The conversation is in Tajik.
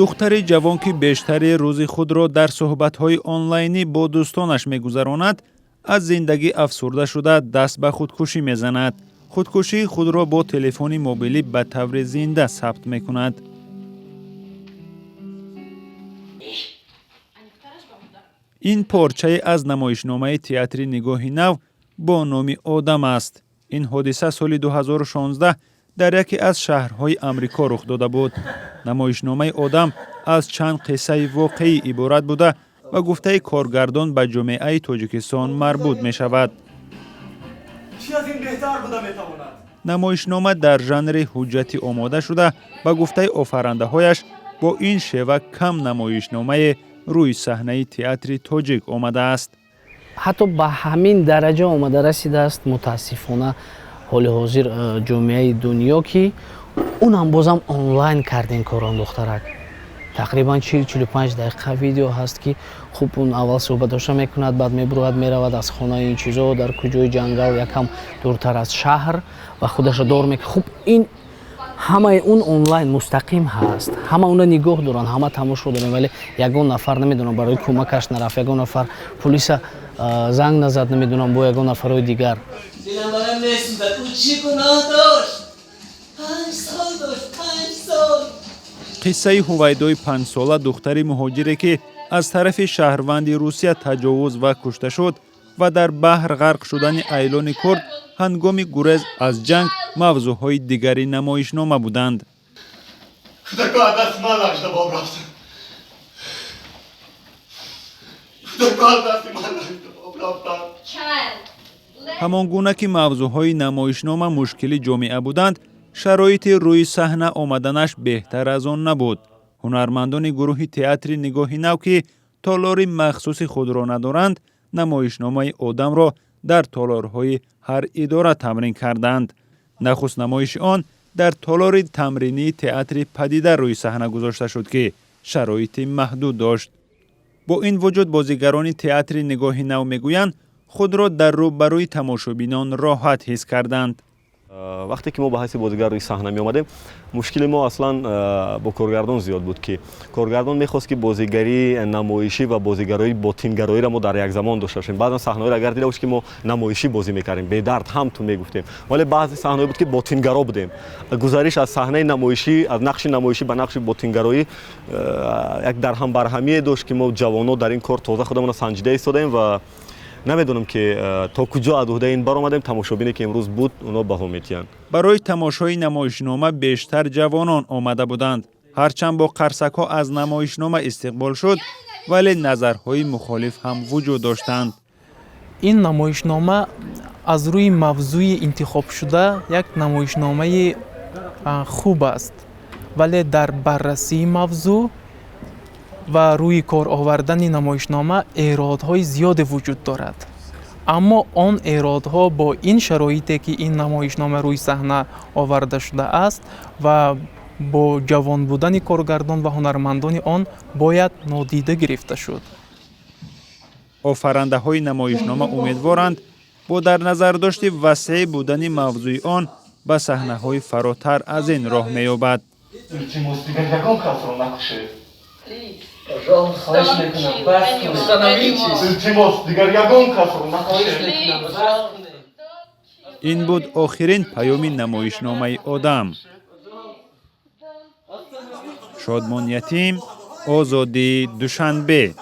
Духтари ҷавон, ки бештари рӯзи худро дар суҳбатҳои онлайнӣ бо дӯстонаш мегузаронад, аз зиндагӣ афсурда шуда, даст ба худкушӣ мезанад. Худкушии худро бо телефони мобилӣ ба таври зинда сабт мекунад. Ин порчае аз намоишномаи театри «Нигоҳи нав» бо номи «Одам» аст. Ин ҳодиса соли 2016 дар яке аз шаҳрҳои Амрико рух дода буд. Намоишномаи «Одам» аз чанд қиссаи воқеӣ иборат буда, ба гуфтаи коргардон, ба ҷомеаи Тоҷикистон марбут мешавад. Намоишнома дар жанри ҳуҷҷатӣ омода шуда, ба гуфтаи офарандаҳояш, бо ин шева кам намоишномае рӯи саҳнаи театри тоҷик омадааст. Ҳатто ба ҳамин дараҷа омада расидааст, мутаассифона, ҳоли ҳозир ҷомеаи дунё, ки унам бозам онлайн кардем корон. Духтарак тақрибан 40-45 дақиқа видео ҳаст, ки хуб, он аввал суҳбатоша мекунад, баъд мебурояд, меравад аз хонаи ин чизо, дар куҷои ҷангал, якам дуртар аз шаҳр, ва худаша дор мекунад. Хуб, ин ҳамаи он онлайн мустақим ҳаст, ҳама уна нигоҳ доранд, ҳама тамошо дорем, вале ягон нафар, намедонам, барои кӯмакаш нарафт, ягон нафар пулиса занг назад, намедонам, бо ягон нафарҳои дигар. Дилам барам месӯзад. Ӯ чӣ гуноҳ дошт? 5 сол дошт, 5 сол. Қиссаи Ҳувайдои 5-сола, духтари муҳоҷире, ки аз тарафи шаҳрванди Русия таҷовуз ва кушта шуд, ва дар баҳр ғарқ шудани айлони курд ҳангоми гурез аз ҷанг мавзӯъҳои дигари намоишнома буданд. Кӯдако аз дасти ман лағжида боб рафтанд. Кӯдако аз дасти ман лағжида боб рафтанд. Ҳамон гуна ки мавзӯъҳои намоишнома мушкили ҷомеа буданд, шароити рӯи саҳна омаданаш беҳтар аз он набуд. Ҳунармандони гурӯҳи театри «Нигоҳи нав», ки толори махсуси худро надоранд, намоишномаи «Одамро» дар толорҳои ҳар идора тамрин карданд. Нахуст намоиши он дар толори тамринии театри «Падида» рӯи саҳна гузошта шуд, ки шароити маҳдуд дошт. Бо ин вуҷуд, бозигарони театри «Нигоҳи нав» мегӯянд, худро дар рӯбарӯи тамошобинон роҳат ҳис карданд. Вақте ки мо ба ҳайси бозигар рӯи саҳна меомадем, мушкили мо аслан бо коргардон зиёд буд, ки коргардон мехост, ки бозигарии намоишӣ ва бозигарои ботингароиро мо дар як замон дошта бошем. Баъзан саҳнаҳоро агар дида бошед, ки мо намоишӣ бозӣ мекардем, бедард ҳам ту мегуфтем, вале баъзе саҳнаҳое буд, ки ботингаро будем. Гузариш аз саҳнаи намоишӣ, аз нақши намоишӣ ба нақши ботингароӣ як дарҳамбарҳамие дошт, ки мо ҷавонҳо дар ин кор тоза худамонро санҷида истодаем ва намедонам, ки то куҷо аз уҳдаи ин баромадем. Тамошобине, ки имрӯз буд, онҳо баҳо медиҳанд. Барои тамошои намоишнома бештар ҷавонон омада буданд. Ҳарчанд бо қарсакҳо аз намоишнома истиқбол шуд, вале назарҳои мухолиф ҳам вуҷуд доштанд. Ин намоишнома аз рӯи мавзӯи интихобшуда як намоишномаи хуб аст, вале дар баррасии мавзӯъ ва рӯи кор овардани намоишнома эродҳои зиёде вуҷуд дорад. Аммо он эродҳо бо ин шароите, ки ин намоишнома рӯи саҳна оварда шудааст, ва бо ҷавон будани коргардон ва ҳунармандони он бояд нодида гирифта шуд. Офарандаҳои намоишнома умедворанд, бо дар назардошти васеъ будани мавзӯи он ба саҳнаҳои фаротар аз ин роҳ меёбад. Илтимос, дигар ягон касро накушед. Хоҳиш мекунам, бас кунед. Остановитесь. Илтимос, дигар ягон касро накушед. Ин буд охирин паёми намоишномаи «Одам». Шодмон Ятим, Озодӣ, Душанбе.